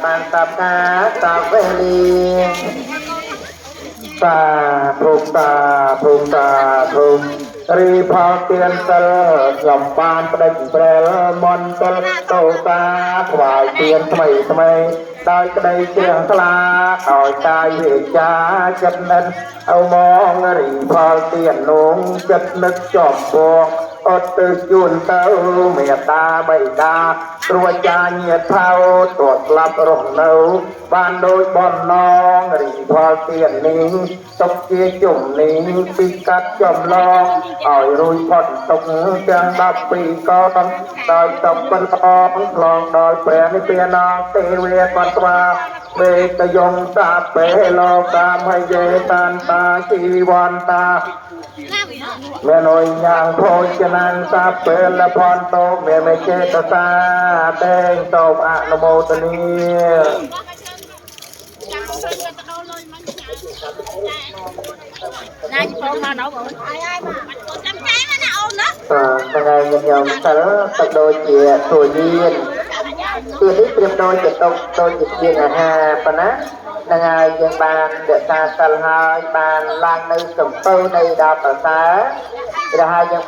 បានតាកាតាវេលា សាធុសាធុសាធុរីផលទានសិលខ្ញុំបានផ្ដេចប្រែលមន្តលតោតាថ្វាយទានថ្មីថ្មីដោយក្តីជ្រះថ្លាដោយកាយវាចាចិត្តនិតអោមងរីផលទាននងចិត្តនឹកជាប់ពងអត់ទៅជូនទៅមេត្តាបិតាគ្រូអាចារ្យញាតិថៅទោះស្លាប់រស់នៅបានដូចបំណងរីផលទាននេះទុកជាជំនីពីកាត់ចំឡងឲ្យរួចផុតទុកទាំង12កងដោយតបបន្តឆ្លងដល់ព្រះនិព្វានទេវៈកត្វាបេតយងតាបេលោកាមហយេតានតាជីវន្តាមេនុយញ៉ាងភោជនាងសាពេលផន្តោមេមេចេតសាតេងតោអនុមោទនី ណាបងមកđâu rồi ai ai màចាំចែមកណាអូនណា អឺថ្ងៃញាតិញោមសិលទៅដូចជាទួយានទាននេះប្រៀបដូចជាតុដូចជាស្បៀងអាហារប៉ុណ្ណាហ្នឹងហើយយើងបានរក្សាសិលហើយបានឡើងនៅសំពៅនៃដល់ប្រសើរហើយយើង